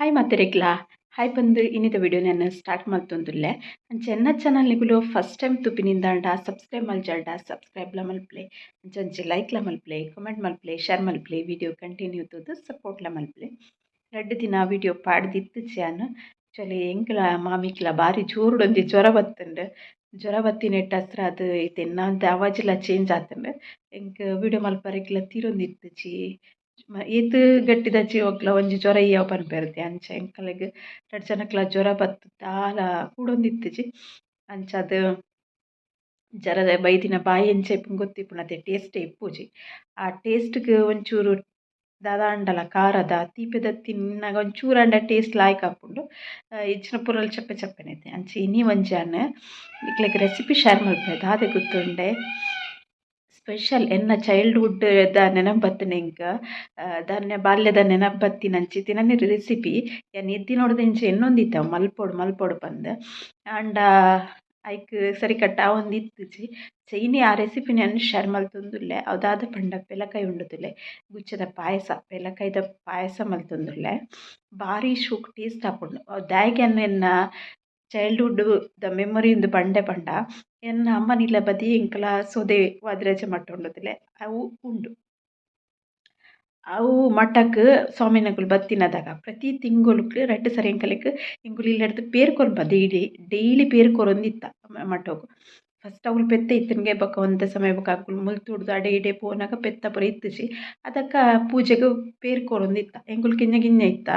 Hi ಮಾತೆರೆಗ್ಲಾ hi ಬಂದು ಇನ್ನಿದ video ನಾನು ಸ್ಟಾರ್ಟ್ ಮಲ್ತೊಂದುಲ್ಲೆ. ಅಂಚ ಎನ್ನ ಚಾನಲ್ ನಿಗುಲು ಫಸ್ಟ್ ಟೈಮ್ ತುಪಿನಿಂದಾಂಡ ಸಬ್ಸ್ಕ್ರೈಬ್ ಮಲ್ಜಾಂಡ ಸಬ್ಸ್ಕ್ರೈಬ್ಲ ಮಲ್ಪಲೆ, ಅಂಚ ಅಂಚೆ ಲೈಕ್ಲ ಮಲ್ಪಲೆ, ಕಮೆಂಟ್ ಮಲ್ಪಲೆ, ಶೇರ್ ಮಲ್ಪಲೆ, ವಿಡಿಯೋ ಕಂಟಿನ್ಯೂ ತೂದು ಸಪೋರ್ಟ್ಲ ಮಲ್ಪಲೆ. ರಡ್ಡ್ ದಿನ ವಿಡಿಯೋ ಪಾಡ್ದಿತ್ತಿಜ್ಜಿ ಯಾನ್. ಆಕ್ಚುಲಿ ಎಂಕ್ಲ ಮಾಮಿಕ್ಲ ಬಾರಿ ಜೋರುಡೊಂಜಿ ಜ್ವರ ಬತ್ತುಂಡು. ಜ್ವರ ಬತ್ತಿನೆಟ್ ಅಸ್ರಾದ್ ಇತ್ತೆ ಎನ್ನಾಂತೆ ಅವಾಜಿಲ ಚೇಂಜ್ ಆತುಂಡು. ಎಂಕ್ ವಿಡಿಯೋ ಮಲ್ಪರೆಗ್ಲ ತೀರೊಂದಿತ್ತಿಜಿ. ಏತ್ ಗಟ್ಟಿದ ಒಗ್ಲ ಒಂಜಿ ಜ್ವರ ಇಯ್ಯವ ಪನ್ಪೆರ್ದೆ ಅಂಚ ಎಂಕಲೆಗ್ ರಡ್ಡ್ ಜನಕ್ಲ ಜ್ವರ ಬತ್ತ್ ದಾಲ ಕೂಡೊಂದಿತ್ತಿಜಿ. ಅಂಚಾದ್ ಜ್ವರದ ಬೈದಿನ ಬಾಯಿ ಎಂಚ ಇಪ್ಪುಂಡು ಗೊತ್ತಿಪ್ಪುಂಡು, ಟೇಸ್ಟ್ ಇಪ್ಪುಜಿ. ಆ ಟೇಸ್ಟ್ಗ್ ಒಂಚೂರು ದಾದಾಂಡಲ ಖಾರದ ತೀಪೆದ ತಿನ್ನಗ ಒಂಚೂರಾಂಡ ಟೇಸ್ಟ್ ಲಾಯ್ಕ್ ಆಪುಂಡು. ಇಜ್ಜಿಂಡ ಪೂರಲ ಚಪ್ಪೆ ಚಪ್ಪೆನೆ ಅಂಚ ಇನಿ ಒಂಜಿ ಯಾನ್ ನಿಕ್ಲೆಗ್ ರೆಸಿಪಿ ಶೇರ್ ಮಲ್ಪೆ ದಾದೆ ಗೊತ್ತುಂಡೆ, ಸ್ಪೆಷಲ್ ಎನ್ನ ಚೈಲ್ಡ್ಹುಡ್ ದ ನೆನಪು ಬತ್ತಿನ ಎಂಕ್ ದಾನ್ಯ ಬಾಲ್ಯದ ನೆನಪು ಬತ್ತಿನಂಚಿ ತಿನನಿ ರೆಸಿಪಿ. ಯಾನ್ ಎದ್ದಿನೋಡ್ದಿಂಚ ಎನ್ನೊಂದಿತ್ತೆ ಅವು ಮಲ್ಪೊಡು ಮಲ್ಪೊಡು ಪಂದ್. ಆಂಡ ಐಕ್ ಸರಿಕಟ್ಟ್ ಆವೊಂದಿತ್ತಿಜಿ. ಇನಿ ಆ ರೆಸಿಪಿನ್ ಯಾನ್ ಶೇರ್ ಮಲ್ತೊಂದುಲ್ಲೆ. ಅವು ದಾದ ಪಂಡ ಪೆಲಕಾಯಿ ಉಂಡುದುಲ್ಲೆ, ಗುಚ್ಚದ ಪಾಯಸ, ಪೆಲಕಾಯಿದ ಪಾಯಸ ಮಲ್ತೊಂದುಲ್ಲೆ. ಬಾರಿ ಶೋಕು ಟೇಸ್ಟ್ ಆಪುಂಡು. ಅವು ದಾಯೆಗ್ ಯಾನ್ ಎನ್ನ ಚೈಲ್ಡ್ಹುಡ್ ದ ಮೆಮೊರಿ ಇಂದು ಪಂಡೆ ಪಂಡ, ಎನ್ನ ಅಮ್ಮನಿಲ್ಲ ಬದಿ ಎಂಕಲ ಸೋದೆ ವಾದಿರಾಜ ಮಠ ಉಂಡುದುಲ್ಲೆ, ಅವು ಉಂಡು. ಅವು ಮಠಕ್ ಸ್ವಾಮಿನಕುಲು ಬತ್ತಿನದಾಗ ಪ್ರತಿ ತಿಂಗೊಲುಗ್ ರಡ್ಡ್ ಸರಿ ಎಂಕಲೆಗ್ ಎಂಕುಲು ಇಲ್ಲಡ್ದ್ ಪೇರ್ ಕೊರ್ಪ, ಡೈಲಿ ಡೈಲಿ ಪೇರ್ ಕೊರೊಂದಿತ್ತ ಮಠೊಗು. ಫಸ್ಟ್ ಅವ್ಲು ಪೆತ್ತ ಇತ್ತುಂಗೆ, ಬೊಕ್ಕ ಒಂತೆ ಸಮಯ ಬೊಕ್ಕ ಅಕುಲು ಮುಲ್ತುಡ್ದು ಅಡೆ ಇಡೆ ಪೋನಗ ಪೆತ್ತ ಪೂರ ಇತ್ತುಜಿ. ಅದಕ್ಕ ಪೂಜೆಗ್ ಪೇರ್ ಕೊರೊಂದಿತ್ತ. ಎಂಕುಲು ಕಿഞ്ഞ ಕಿഞ്ഞ ಇತ್ತ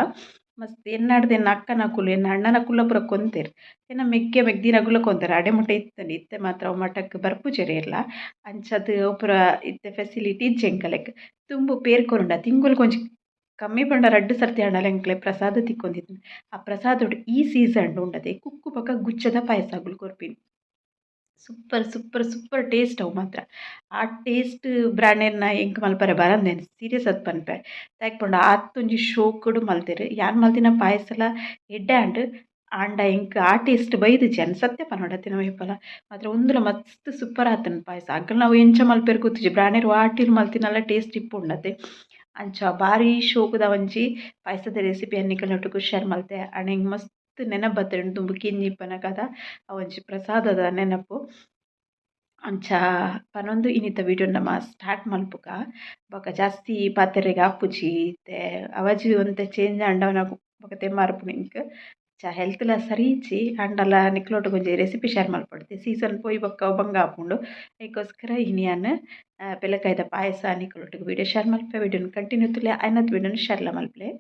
ಮಸ್ತ್. ಎನ್ನಾಡ್ದ್ ಎನ್ನ ಅಕ್ಕನಕುಲು ಎನ್ನ ಅಣ್ಣನಕುಲ್ಲ ಪೂರ ಕೊಂತೆರ್. ಎನ್ನ ಮೆಗ್ಗೆ ಮೆಗ್ದಿನಕುಲು ಕೊಂತೆರ್. ಅಡೆ ಮುಟ್ಟ ಇತ್ತುಂಡು. ಇತ್ತೆ ಮಾತ್ರ ಅವು ಮಠಕ್ ಬರ್ಪುಜೆರ್ ಏರ್ಲ. ಅಂಚಾದ್ ಅವು ಪೂರ ಇತ್ತೆ ಫೆಸಿಲಿಟಿ ಇಜ್ಜಿ ಎಂಕಲೆಗ್. ದುಂಬು ಪೇರ್ ಕೊರುಂಡ ತಿಂಗೊಲ್ಗ್ ಒಂಜಿ ಕಮ್ಮಿ ಪಂಡ ರಡ್ಡ್ ಸರ್ತಿ ಆಂಡಲ ಎಂಕ್ಲೆ ಪ್ರಸಾದ ತಿಕ್ಕೊಂದಿತ್ತುಂಡು. ಆ ಪ್ರಸಾದೊಡು ಈ ಸೀಸನ್ಡ್ ಉಂಡತೆ ಕುಕ್ಕು ಬೊಕ ಗುಚ್ಚದ payasa ಅಗುಲು ಕೊರ್ಪಿನಿ. Super super super taste ಅವು ಮಾತ್ರ. ಆ ಟೇಸ್ಟ್ ಬ್ರಾಣೆರ್ನ ಎಂಕ್ ಮಲ್ಪರೆ ಬರಂದೆ, ಸೀರಿಯಸ್ ಆದ್ ಪನ್ಪೆ. ದಾಯೆಗ್ ಪಂಡ ಆತೊಂಜಿ ಶೋಕುಡು ಮಲ್ತೆರ್. ಯಾನ್ ಮಲ್ತಿನ ಪಾಯಸಲ ಎಡ್ಡೆ ಆಂಡ್. ಆಂಡ ಎಂಕ್ ಆ ಟೇಸ್ಟ್ ಬೈದಿಜಿ, ಯಾನ್ ಸತ್ಯ ಪನೊಡು ಅತ್ತಿನ ಏಪಲ. ಮಾತ್ರ ಉಂದುಲ ಮಸ್ತ್ ಸೂಪರ್ ಆತುಂಡು ಪಾಯಸ. ಅಗಲ್ನ ಅವು ಎಂಚ ಮಲ್ಪೆರ್ ಗೊತ್ತುಜಿ, ಬ್ರಾಣೆರ್ ವಾಟಿಡ್ ಮಲ್ತಿನಲ ಟೇಸ್ಟ್ ಇಪ್ಪುಂಡತೆ. ಅಂಚ ಬಾರಿ ಶೋಕುದ ಒಂಜಿ ಪಾಯಸದ ರೆಸಿಪಿ ನಿಕಲ್ನೊಟ್ಟುಗು ಶೇರ್ ಮಲ್ತೆ. ಆಂಡ ಎಂಕ್ ಮಸ್ತ್ ನೆನಪು ಬತ್ತುಂಡು ದುಂಬು ಕಿನ್ನಿ ಇಪ್ಪುನಗದ ಆ ಒಂಜಿ ಪ್ರಸಾದದ ನೆನಪು. ಅಂಚ ಪನೊಂದು ಇನ್ನಿತ ವಿಡಿಯೋ ನಮ ಸ್ಟಾರ್ಟ್ ಮಲ್ಪುಗ. ಬೊಕ ಜಾಸ್ತಿ ಪಾತೆರೆಗ್ ಆಪುಜಿ ಇತ್ತೆ. ಅವಾಜಿ ಒಂತೆ ಚೇಂಜ್ ಆಂಡ ಬೊಕ ತೆಮ್ಮಾರ್ಪುಂಡು ಎಂಕ್. ಅಂಚ ಹೆಲ್ತ್ಲ ಸರಿ ಇಜ್ಜಿ, ಆಂಡಲ ನಿಕ್ಲೊಟ್ಟುಗು ಒಂಜಿ ರೆಸಿಪಿ ಶೇರ್ ಮಲ್ಪೊಡು. ಸೀಸನ್ ಪೋಯಿ ಬೊಕ್ಕ ಬಂಗ ಆಪುಂಡು. ಐಕೋಸ್ಕರ ಇನಿ ಯಾನ್ ಪೆಲಕಾಯಿದ ಪಾಯಸ ನಿಕುಲೊಟ್ಟುಗು ವಿಡಿಯೋ ಶೇರ್ ಮಲ್ಪೆ. ವಿಡಿಯೋನ ಕಂಟಿನ್ಯೂ ತುಲೆ, ಆಯ್ನತ್ ವಿಡಿಯೋನ ಶೇರ್ಲ ಮಲ್ಪಲೆ.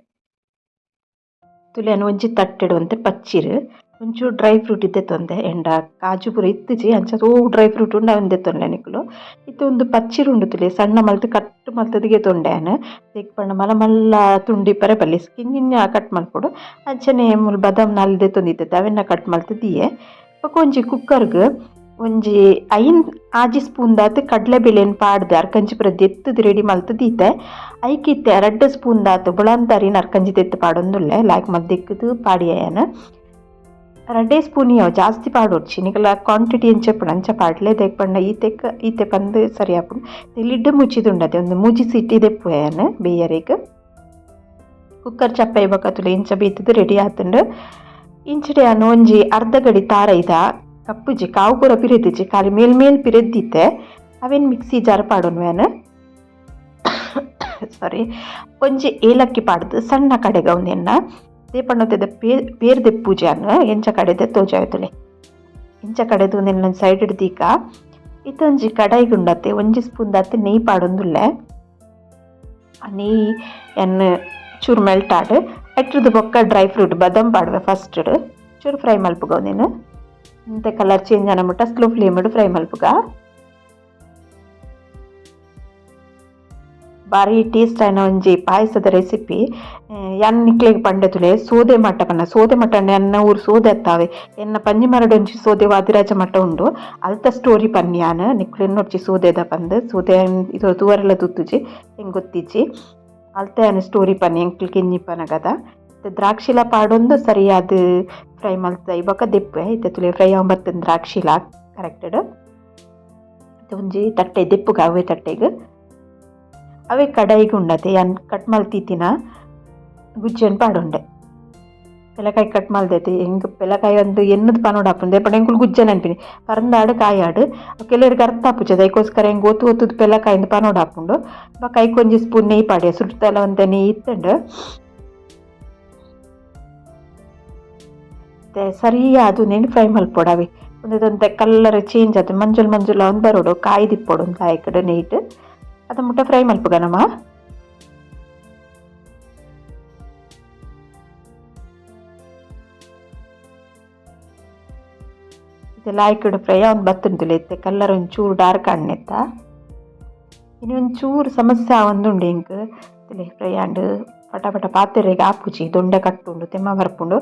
ತುಲೆ ಒಂಜಿ ತಟ್ಟೆಡ್ ಒಂತೆ ಪಚ್ಚಿರ್, ಒಂಚೂರು ಡ್ರೈ ಫ್ರೂಟ್ ಇತ್ತೆ ಎಂಡ ಕಾಜು ಪೂರ ಇತ್ತಿಜಿ. ಅಂಚ ಓ ಡ್ರೈ ಫ್ರೂಟ್ ಉಂಡು ಅವೆನ್ ದೆತ್ತೊನ್ಲೆ ನಿಕುಲು. ಇತ್ತೆ ಒಂದು ಪಚ್ಚಿರ್ ಉಂಡು ತುಲೆ, ಸಣ್ಣ ಮಲ್ತ್ ಕಟ್ ಮಲ್ತುದು ಗೆತೊಂಡೆ ಯಾನ್. ದೆಕ್ ಪಂಡ ಮಲ್ಲ ಮಲ್ಲ ತುಂಡು ಇಪ್ಪರೆ ಬಲ್ಲಿ, ಕಿಂಜಿಂಜ ಕಟ್ ಮಲ್ಪೊಡು. ಅಂಚನೆ ಮೂಲು ಬದಾಮ್ ನಾಲ್ ದೆತ್ತೊಂದಿತ್ತೆ, ಅವೆನ್ನ ಕಟ್ ಮಲ್ತ್ ದೀಯೆ. ಬೊಕ ಒಂಜಿ ಕುಕ್ಕರ್ಗ್ ಒಂಜಿ 5 6 ಸ್ಪೂನ್ ದಾತ್ ಕಡಲೆ ಬೇಳೆನ್ ಪಾಡ್ದ್ ಅರ್ಕಂಜಿ ಪೂರ ದೆತ್ತುದು ರೆಡಿ ಮಲ್ತ್ ದೀತೆ. ಐಕ್ ಇತ್ತೆ 2 ಸ್ಪೂನ್ ದಾತ್ ಬೊಳಂತರಿನ್ ಅರ್ಕಂಜಿ ದೆತ್ತ್ ಪಾಡೊಂದುಲ್ಲೆ. ಲಾಯ್ಕ್ ಮಲ್ತ್ ದೆಕ್ಕುದು ಪಾಡಿಯೆ ಯಾನ್. 2 ಸ್ಪೂನ್ ಇಯಾವು, ಜಾಸ್ತಿ ಪಾಡೊಡ್ಚಿ. ನಿಕಲ ಕ್ವಾಂಟಿಟಿ ಎಂಚ ಇಪ್ಪುಂಡು ಅಂಚ ಪಾಡ್ಲೆ. ದಾಯೆಗ್ ಪಂಡ ಈತೆಕ್ ಈತೆ ಪಂದ್ ಸರಿ ಆಪುಂಡು. ಲಿಡ್ ಮುಚ್ಚಿದುಂಡತೆ, ಒಂದು 3 ಸೀಟಿ ದೆಪ್ಪುವೆ ಯಾನ್ ಬೇಯರೆಗ್. ಕುಕ್ಕರ್ ಚಪ್ಪೆ ಬೊಕ ತುಲೆ ಇಂಚ ಬೇಯ್ತುದು ರೆಡಿ ಆತುಂಡು. ಇಂಚಡೆ ಯಾನ್ ಒಂಜಿ ಅರ್ಧ ಗಡಿ ತಾರೈದ ಕಪ್ಪುಜಿ, ಕಾವು ಪೂರ ಪಿರೆದಿಜ್ಜಿ, ಖಾಲಿ ಮೇಲ್ ಮೇಲ್ ಪಿರೆದ್ದಿತ್ತೆ. ಅವೆನ್ ಮಿಕ್ಸಿ ಜಾರ್ ಪಾಡೊನ್ವೆ ಯಾನ್. ಸಾರಿ, ಒಂಜಿ ಏಲಕ್ಕಿ ಪಾಡ್ದು ಸಣ್ಣ ಕಡೆಗ ಉಂದೆನ್ನ they ಪಂಡೊಂತೆದ ಪೇರ್ ದೆಪ್ಪುಜಿ ಯಾನ್, ಎಂಚ ಕಡೆದೆ ತೋಜಾವೆ ತುಲೆ. ಇಂಚ ಕಡೆದು ಉಂದೆನ್ ಸೈಡ್ ದೀಕ. ಇತ್ತೊಂಜಿ ಕಡಾಯಿಗ್ ಉಂಡತೆ ಒಂಜಿ ಸ್ಪೂನ್ ದಾತ್ ನೆಯ್ ಪಾಡೊಂದುಲ್ಲೆ. ಆ ನೆಯ್ ಯಾನ್ ಚೂರು ಮೆಲ್ಟ್ ಆಡ್ ಐಟ್ರದ್ದು ಬೊಕ್ಕ ಡ್ರೈ ಫ್ರೂಟ್ ಬದಾಮ್ ಪಾಡುವೆ ಫಸ್ಟ್. ಚೂರು ಫ್ರೈ ಮಲ್ಪುಗ ಉಂದೆನ್. ಇಂತೆ ಕಲರ್ ಚೇಂಜ್ ಆನ ಮುಟ್ಟ slow flame fry ಮಲ್ಪುಗ. ಬಾರಿ ಟೇಸ್ಟ್ ಆಯಿನ ಒಂಜಿ ಪಾಯಸದ ರೆಸಿಪಿ. ಯಾನ್ ನಿಕ್ಲೆಗ್ ಪಂಡೆ ತುಲೆ ಸೋದೆ ಮಠ ಪನ್ನ, ಸೋದೆ ಮಠ ಎನ್ನ ಊರು ಸೋದೆ ಅತ್ತಾವೆ. ಎನ್ನ ಪಂಜಿಮರಡ್ ಒಂಜಿ ಸೋದೆ ವಾದಿರಾಜ ಮಠ ಉಂಡು. ಅಲ್ತ ಸ್ಟೋರಿ ಪನ್ನಿ ಯಾನ್ ನಿಕ್ಲು ಎನ್ನೊಡ್ಚಿ ಸೋದೆದ ಪಂದ್. ಸೋದೆ ಇದು ತೂವರೆಲ ತೂತುಜಿ, ಎಂಕ್ ಗೊತ್ತಿಜ್ಜಿ. ಅಲ್ತ ಯಾನ್ ಸ್ಟೋರಿ ಪನ್ನಿ ಎಂಕ್ಲು ಕಿನ್ನಿ ಇಪ್ಪನಗದ. ದ್ರಾಕ್ಷಿಲ ಪಾಡೊಂದು ಸರಿಯಾದ್ ಫ್ರೈ ಮಲ್ತ ಬೊಕ ದೆಪ್ಪುವೆ. ಇತ್ತೆ ತುಲೆ ಫ್ರೈ ಆವೊಂದು ಬತ್ತುಂಡು ದ್ರಾಕ್ಷಿಲ ಕರೆಕ್ಟೆಡ್. ಒಂಜಿ ತಟ್ಟೆ ದೆಪ್ಪುಗ. ಅವೇ ತಟ್ಟೆಗ್ ಅವೇ ಕಡಾಯಿಗ್ ಉಂಡತೆ ಯಾನ್ ಕಟ್ ಮಲ್ತಿತ್ತಿನ ಗುಜ್ಜೆನ್ ಪಾಡೊಂಡೆ. ಪೆಲಕಾಯಿ ಕಟ್ ಮಲ್ದೈತೆ ಎಂಕ್ ಪೆಲಕಾಯಿ ಅಂದ್ ಎನ್ನುದು ಪನೊಡು ಆಪುಂಡು ಪಂಡ ಎಂಕುಲು ಗುಜ್ಜೆ ಅನ್ಪಿನಿ ಪರಂದಾಡು ಕಾಯಾಡು ಕೆಲವರಿಗೆ ಅರ್ಥ ಆಪುಜಿ ಅದಕ್ಕೋಸ್ಕರ ಎಂಕ್ ಒತ್ತು ಒತ್ತುದು ಪೆಲಕಾಯಿ ಅಂದ್ ಪನೊಡು ಆಪುಂಡು. ಬೊಕ್ಕ ಐಕ್ ಒಂಜಿ ಸ್ಪೂನ್ ನೆಯ್ಯಿ ಪಾಡ್ಯ ಸುರುತಲ ಒಂತೆ ನೆಯ್ಯಿ ಇತ್ತುಂಡು. ಸರಿಯಾದ್ ಉಂದೆನ್ ಫ್ರೈ ಮಲ್ಪೊಡು ಅವೆ ಉಂದೆತ ಕಲರ್ ಚೇಂಜ್ ಆದ್ ಮಂಜೊಲು ಮಂಜೊಲು ಆವೊಂದು ಬರೊಡು ಕಾಯ್ದಿಪ್ಪೊಡು ಉಂದು ಲಾಯ್ಕಡ್ ನೆಯ್ಟ್ ಅದ ಮುಟ್ಟ ಫ್ರೈ ಮಲ್ಪುಗ ನಮ. ಇತ್ತೆ ಲಾಯ್ಕಡ್ ಫ್ರೈ ಆವೊಂದು ಬತ್ತುಂಡು ಇತ್ತೆ ಕಲರ್ ಒಂಚೂರು ಡಾರ್ಕ್ ಆಂಡ್ ಇನಿ ಒಂಚೂರು ಸಮಸ್ಯೆ ಆವೊಂದುಂಡು ಎಂಕ್ ಫ್ರೈ ಆಂಡ್ ಪಟ ಪಟ ಪಾತೆರೆಗ್ ಆಪುಜಿ ದೊಂಡೆ ಕಟ್ಟುಂಡು ತೆಮ್ಮ ಬರ್ಪುಂಡು.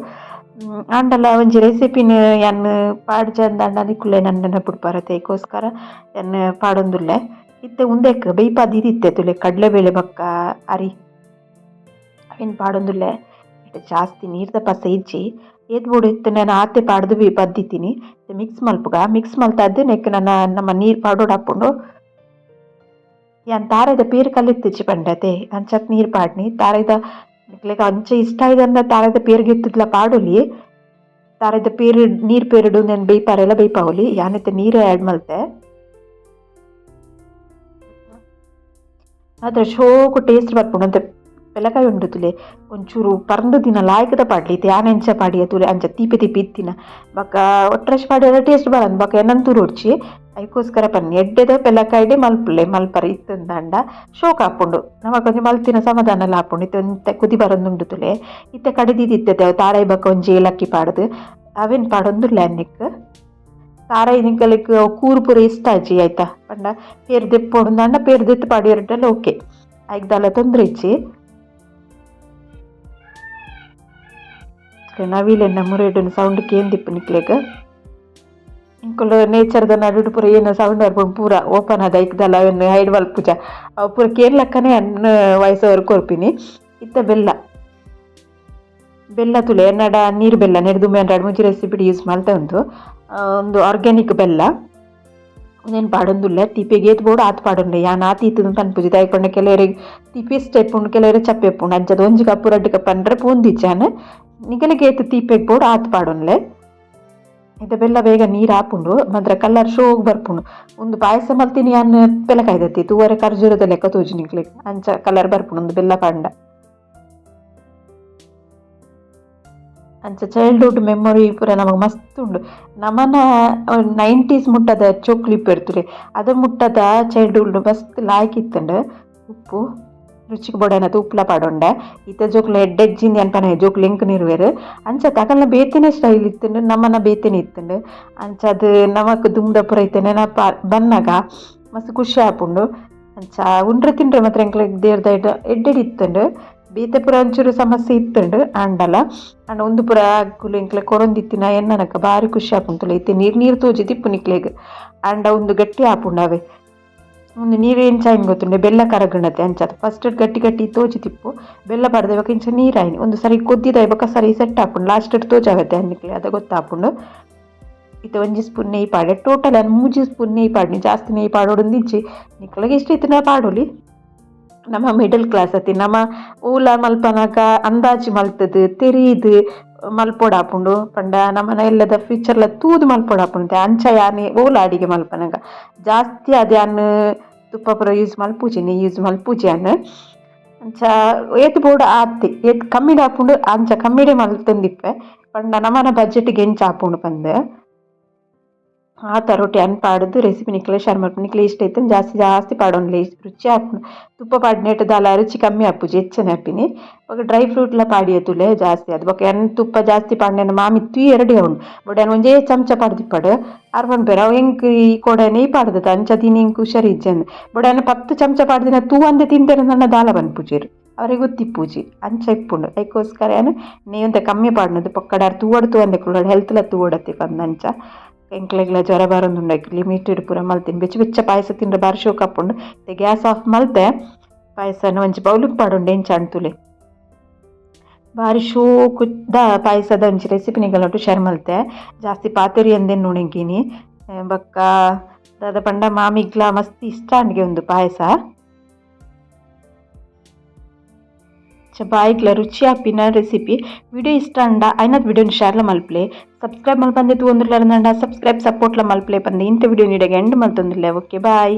ಆಂಡಲ ಒಂಜಿ ರೆಸಿಪಿನ್ ಯಾನ್ ಪಾಡ್ಜಂದಾಂಡ ನಿಕುಲೆ ನನ್ ನೆನಪುಡು ಪರತೆ ಐಕೋಸ್ಕರ ಯಾನ್ ಪಾಡೊಂದುಲ್ಲೆ. ಇತ್ತೆ ಉಂದೆಕ್ ಬೇಯ್ಪಾದ್ ದೀದಿತ್ತೆ ತೂಲೆ ಕಡಲೆಬೇಳೆ ಬೊಕ್ಕ ಅರಿ ಅವೆನ್ ಪಾಡೊಂದುಲ್ಲೆ. ಜಾಸ್ತಿ ನೀರ್ದ ಪಸೆ ಇಜ್ಜಿ ಏತ್ ಬೋಡು ಇತ್ತ್ಂಡ ಯಾನ್ ಆತೆ ಪಾಡ್ದ್ ಬೇಯ್ಪಾದ್ ದೀತಿನಿ. ಮಿಕ್ಸ್ ಮಲ್ಪುಗ ಮಿಕ್ಸ್ ಮಲ್ತಾದ್ ನೆಕ್ಕ್ ನನ ನಮ ನೀರ್ ಪಾಡೊಡಾಪುಂಡು. ಯಾನ್ ತಾರಾಯ್ದ ಪೇರ್ ಕಲಿತ್ತಿಜ್ಜಿ ಪಂಡತೆ ಅಂಚಾತ್ ನೀರ್ ಪಾಡ್ನಿ ತಾರಾಯ್ದ ನಿಕ್ಲೆಗ್ ಅಂಚ ಇಷ್ಟ ಆಯ್ದಂಡ ತಾರಾಯ್ದ ಪೇರ್ ಗೆತ್ತುದ್ಲ ಪಾಡೊಲಿ. ತಾರಾಯ್ದ ಪೇರ್ ನೀರ್ ಪೇರ್ಡ್ ಉಂದೆನ್ ಬೇಯ್ಪಾರೆಲ ಬೇಯ್ಪಾವೊಲಿ ಯಾನ್ ಇತ್ತೆ ನೀರೇ ಆ್ಯಡ್ ಮಲ್ತೆ. ಮಾತ್ರ ಶೋಕು ಟೇಸ್ಟ್ ಬರ್ಪುಂಡು ಒಂತೆ ಪೆಲಕಾಯಿ ಉಂಡು ತೂಲೆ ಒಂಚೂರು ಪರ್ಂದ್ ದಿನ ಲಾಯ್ಕದ ಪಾಡ್ಲಿ ಇತ್ತೆ ಯಾನ್ ಎಂಚ ಪಾಡಿಯ ತೂಲೆ ಅಂಚ ತೀಪೆ ತೀಪೆ ಇತ್ತಿನ ಬೊಕ್ಕ ಒಟ್ರಾಶಿ ಪಾಡ್ಯರ ಟೇಸ್ಟ್ ಬರಂದ್ ಬೊಕ್ಕ ಎನನ್ ತೂರೊಡ್ಚಿ ಐಕೋಸ್ಕರ ಪನ್ನಿ ಎಡ್ಡೆದ ಪೆಲಕಾಯಿಡೆ ಮಲ್ಪುಲೆ ಮಲ್ಪರೆ ಇತ್ತುಂದಾಂಡ ಶೋಕು ಆಪುಂಡು ನಮಕ್ ಒಂಜಿ ಮಲ್ತಿನ ಸಮಾಧಾನಲ ಆಪುಂಡು. ಇತ್ತೆ ಒಂತೆ ಕುದಿ ಬರೊಂದುಂಡು ತೂಲೆ ಇತ್ತೆ ಕಡೆದಿತ್ತಿತ್ತೆ ತಾರಾಯಿ ಬೊಕ್ಕ ಒಂಜಿ ಏಲಕ್ಕಿ ಪಾಡ್ದ್ ಅವೆನ್ ಪಾಡೊಂದುಲ್ಲೆ ನೆಕ್ಕ್ ತಾರಾಯಿ ನಿಕಲೆಗ್ ಕೂರು ಪೂರ ಇಷ್ಟ ಆಜಿ ಆಯ್ತಾ ಪಂಡ ಪೇರ್ ದೆಪ್ಪೊಡುಂದಾಂಡ ಪೇರ್ ದೆತ್ತ್ ಪಾಡ್ಯೆರ್ಡಲ ಓಕೆ ಐಕ್ ದಾಲ ತೊಂದ್ರೆ ಇಜ್ಜಿ. ನವಿಲೆನ್ನ ಮುರೆಡುನ ಸೌಂಡ್ ಕೇಂದಿಪ್ಪು ನಿಕ್ಲೆಗ್ ನಿಕುಲು ನೇಚರ್ದ ನಡುಟು ಪೂರ ಏನ ಸೌಂಡ್ ಬರ್ಪುಂಡು ಪೂರ ಓಪನ್ ಆದ್ ಐಕ್ ದಾಲ ಅವೆನ್ ಹೈಡ್ ಮಲ್ಪುಜ ಅವು ಪೂರ ಕೇನ್ಲಕ್ಕನೆ ಅನ್ನ ವಾಯ್ಸ್ ಓವರ್ ಕೊರ್ಪಿನಿ. ಇತ್ತೆ ಬೆಲ್ಲ ಬೆಲ್ಲ ತೂಲೆ ಎನ್ನಡ ನೀರು ಬೆಲ್ಲ ನೆರ್ದು ರಡ್ಡ್ ಮೂಜಿ ರೆಸಿಪಿಡ್ ಯೂಸ್ ಮಲ್ತೆ ಉಂದು ಉಂದು ಆರ್ಗ್ಯಾನಿಕ್ ಬೆಲ್ಲ ಉಂದೆನ್ ಪಾಡೊಂದುಲ್ಲೆ ತೀಪೆಗ್ ಏತ್ ಬೋಡು ಆತ್ ಪಾಡೊನ್ಲೆ ಯಾನ್ ಆತ್ ಈತ್ ಪನ್ಪುಜಿ ದಾಯೆ ಪಂಡ ಕೆಲವೆರೆಗ್ ತೀಪೆ ಇಷ್ಟ ಇಪ್ಪುಂಡು ಕೆಲವೆರೆಗ್ ಚಪ್ಪೆ ಇಪ್ಪುಂಡು ಅಂಚಾದ್ ಒಂಜಿ ಕಪ್ ರಡ್ಡ್ ಕಪ್ ಪಂಡ್ರೆ ಪೋಂದಿಜ್ಜಿ ಯಾನ್ ನಿಕಲೆಗ್ ಏತ್ ತೀಪೆಗ್ ಬೋಡು ಆತ್ ಪಾಡೊನ್ಲೆ. ಇತ್ತೆ ಬೆಲ್ಲ ಬೇಗ ನೀರು ಆಪುಂಡು ಮಾತ್ರ ಕಲರ್ ಶೋಕ್ ಬರ್ಪುಂಡು. ಉಂದು ಪಾಯಸ ಮಲ್ತಿನಿ ಯಾನ್ ಪೆಲಕಾಯ್ದತ್ತಿ ತೂವರೆ ಖರ್ಜೂರದ ಲೆಕ್ಕ ತೋಜು ನಿಕ್ಲೆಗ್ ಅಂಚ ಕಲರ್ ಬರ್ಪುಂಡು ಉಂದು ಬೆಲ್ಲ ಪಾಡ್ಂಡ. ಅಂಚ ಚೈಲ್ಡ್ಹುಡ್ ಮೆಮೊರಿ ಪೂರ ನಮಕ್ ಮಸ್ತ್ ಉಂಡು. ನಮನ 90s ಮುಟ್ಟದ ಚೋಕ್ಲಿ ಇಪ್ಪೆರ್ತುಲೆ ಅದು ಮುಟ್ಟದ ಚೈಲ್ಡ್ಹುಡ್ ಮಸ್ತ್ ಲಾಯ್ಕ್ ಇತ್ತುಂಡು. ಉಪ್ಪು ರುಚಿಗ್ ಬೋಡಾಯಿನಾತ್ ಉಪ್ಪುಲ ಪಾಡೊಂಡೆ. ಇತ್ತೆ ಜೋಕುಲು ಎಡ್ಡೆ ಇಜ್ಜಿಂದ್ ಯಾನ್ ಪನಯೆ ಜೋಕುಲು ಎಂಕ್ ನಿರುವೆರ್ ಅಂಚ ಅಕಲ್ನ ಬೇತೆನೆ ಸ್ಟೈಲ್ ಇತ್ತುಂಡು ನಮನ ಬೇತೆನೆ ಇತ್ತುಂಡು. ಅಂಚಾದ್ ನಮಕ್ ದುಂಬುದ ಪೂರ ಇತ್ತೆ ನೆನಪ ಬನ್ನಗ ಮಸ್ತ್ ಖುಷಿ ಆಪುಂಡು. ಅಂಚ ಉಂಡ್ರೆ ತಿಂಡ್ರೆ ಮಾತ್ರ ಎಂಕ್ಲೆಗ್ ದೇವ್ರ ದಯೆಡ್ ಎಡ್ಡೆಡ್ ಇತ್ತುಂಡು. ಬೇತೆ ಪೂರ ಒಂಚೂರು ಸಮಸ್ಯೆ ಇತ್ತುಂಡು ಆಂಡಲ ಆಂಡ ಉಂದು ಪೂರ ಅಕುಲು ಎಂಕ್ಲೆಗ್ ಕೊರೊಂದಿತ್ತಿನ ಎನ್ನನಕ ಬಾರಿ ಖುಷಿ ಆಪುಂಡು ತೂಲೆ. ಇತ್ತೆ ನೀರು ನೀರು ತೋಜಿದಿಪ್ಪು ನಿಕ್ಲೆಗ್ ಆಂಡ ಉಂದು ಗಟ್ಟಿ ಆಪುಂಡು ಅವೆ ಉಂದು ನೀರು ಎಂಚ ಆಯಿನ ಗೊತ್ತುಂಡೆ ಬೆಲ್ಲ ಕರಗುಂಡತೆ ಅಂಚಾದ್ ಫಸ್ಟ್ ಗಟ್ಟಿ ಗಟ್ಟಿ ತೋಜಿದಿಪ್ಪು ಬೆಲ್ಲ ಪಾಡ್ದೆ ಬೊಕ ಇಂಚ ನೀರಾಯಿನಿ ಉಂದು ಸರಿ ಕೊದ್ದಿದಾಯಿ ಬೊಕ ಸರಿ ಸೆಟ್ ಆಪುಂಡು ಲಾಸ್ಟ್ ತೋಜಾವತೆ ನಿಕ್ಲೆ ಅದ ಗೊತ್ತಾಪುಂಡು. ಇತ್ತೆ ಒಂಜಿ ಸ್ಪೂನ್ ನೆಯ್ಯಿ ಪಾಡೆ ಟೋಟಲ್ ಯಾನ್ ಮೂಜಿ ಸ್ಪೂನ್ ನೆಯ್ಯಿ ಪಾಡ್ನಿ ಜಾಸ್ತಿ ನೆಯ್ಯಿ ಪಾಡೊಡುಂದು ಇಜ್ಜಿ ನಿಕ್ಲೆಗ್ ಇಷ್ಟ ಇತ್ತ್ಂಡ ಪಾಡೊಲಿ. ನಮ ಮಿಡಲ್ ಕ್ಲಾಸ್ ಅತಿ ನಮ ಓಲ ಮಲ್ಪನಗ ಅಂದಾಜು ಮಲ್ತುದು ತೆರೀದ್ ಮಲ್ಪೊಡಾಪುಂಡು ಪಂಡ ನಮನ ಎಲ್ಲದ ಫ್ಯೂಚರ್ಲ ತೂದು ಮಲ್ಪೊಡಾಪುಂಡು ಅಂಚ ಯಾನ್ ಓಲ ಅಡಿಗೆ ಮಲ್ಪನಗ ಜಾಸ್ತಿ ಆದ್ ಯಾನ್ ತುಪ್ಪ ಪೂರ ಯೂಸ್ ಮಲ್ಪುಜಿ ನೆಯ್ಯಿ ಯೂಸ್ ಮಲ್ಪುಜಿ ಯಾನ್ ಅಂಚ ಏತ್ ಬೋಡು ಆತೆ ಏತ್ ಕಮ್ಮಿಡ್ ಆಪುಂಡು ಅಂಚ ಕಮ್ಮಿಡೆ ಮಲ್ತೊಂದಿಪ್ಪೆ ಪಂಡ ನಮನ ಬಜೆಟ್ ಗ್ ಎಂಚ ಆಪುಂಡು ಪಂದ್. ಆತ ರೊಟ್ಟಿ ಅನ್ ಪಾಡ್ದು ರೆಸಿಪಿ ನಿಕ್ಲೆ ಶೇರ್ ಮಲ್ಪುನೆ ನಿಕ್ಲೆ ಇಷ್ಟ ಇತ್ತುಂಡ ಜಾಸ್ತಿ ಜಾಸ್ತಿ ಪಾಡೊನ್ಲೆ ರುಚಿ ಆಪುಂಡು ತುಪ್ಪ ಪಾಡ್ನೆಟ್ ದಾಲ ರುಚಿ ಕಮ್ಮಿ ಆಪುಜಿ ಎಚ್ಚನೆ ಆಪಿನಿ ಬೊಕ ಡ್ರೈ ಫ್ರೂಟ್ ಲ ಪಾಡಿಯೆ ತೂಲೆ ಜಾಸ್ತಿ ಆದ್ ಬೊಕ ಯಾನ್ ತುಪ್ಪ ಜಾಸ್ತಿ ಪಾಡ್ನೆನ ಮಾಮಿ ತೂಯೆರೆ ಉಂಡು ಬೊಡ ಯಾನ್ ಒಂಜೇ ಚಮಚ ಪಾಡ್ದಿಪ್ಪಡ್ ಆರ್ ಪನ್ಪೆರ್ ಅವು ಎಂಕ್ ಈ ಕೋಡೆ ನೆಯ್ ಪಾಡ್ದದ ಅಂಚ ಇನಿ ಎಂಕ್ ಹುಷಾರ್ ಇಜ್ಜಂದ್ ಬೊಡ ಯಾನ್ 10 ಚಮಚ ಪಾಡ್ದಿನ ತೂವಂದೆ ತಿಂತೆರ್ ದಾಲ ಪನ್ಪುಜೆರ್ ಅವರಿಗೆ ಗೊತ್ತಿಪ್ಪುಜಿ ಅಂಚ ಇಪ್ಪುಂಡು ಐಕೋಸ್ಕರ ಯಾನ್ ನೆಯ್ ಒಂತೆ ಕಮ್ಮಿ ಪಾಡ್ನದು ಪೊಕ್ಕಡಾರ್ ತೂವಡ್ ತೂವಂದೆ ಕುಲ್ಲಡ್ ಹೆಲ್ತ್ ಲ ತೂವೊಡತ್ತೆ ಪಂದ್ ಅಂಚ ಎಂಕ್ಲೆಗ್ಲ ಜ್ವರ ಬರೊಂದುಂಡು ಐಕ್ ಲಿಮಿಟೆಡ್ ಪೂರ ಮಲ್ತಿನಿ ಬೆಚ್ಚ ಬೆಚ್ಚ ಪಾಯಸ ತಿಂಡ್ರೆ ಬಾರಿ ಶೋಕು ಆಪುಂಡು. ಇತ್ತೆ ಗ್ಯಾಸ್ ಆಫ್ ಮಲ್ತೆ ಪಾಯಸನ ಒಂಜಿ ಬೌಲುಗ್ ಪಾಡೊಂಡು ಎಂಚ ಆಂಡ್ ತೂಲೆ ಬಾರಿ ಶೋಕುದ ಪಾಯಸದ ಒಂಜಿ ರೆಸಿಪಿ ನಿಗಲೊಟ್ಟು ಶೇರ್ ಮಲ್ತೆ ಜಾಸ್ತಿ ಪಾತೆರಿಯಂದೆ ನುಣೆಂಕಿನಿ ಬೊಕ್ಕ ದಾದ ಪಂಡ ಮಾಮಿಗ್ಲ ಮಸ್ತ್ ಇಷ್ಟ ಆಂಡ್ಗೆ ಉಂದು ಪಾಯಸ. ಅಂಚ ಬಾಯಿಗ್ಲ ರುಚಿ ಆಪಿನ ರೆಸಿಪಿ. ವಿಡಿಯೋ ಇಷ್ಟ ಆಂಡ ಆಯಿನಾತ್ ವಿಡಿಯೋನ್ ಶೇರ್ಲ ಮಲ್ಪುಲೆ. ಸಬ್ಸ್ಕ್ರೈಬ್ ಮಲ್ಪಂದೆ ತೂವೊಂದುಲ್ಲಾರ್ಂಡ ಸಬ್ಸ್ಕ್ರೈಬ್ ಸಪೋರ್ಟ್ಲ ಮಲ್ಪುಲೆ ಪಂದ್ ಇಂತ ವಿಡಿಯೋ ಇಡೆಗ್ ಎಂಡ್ ಮಲ್ತೊಂದುಲ್ಲೆ. Okay, boy.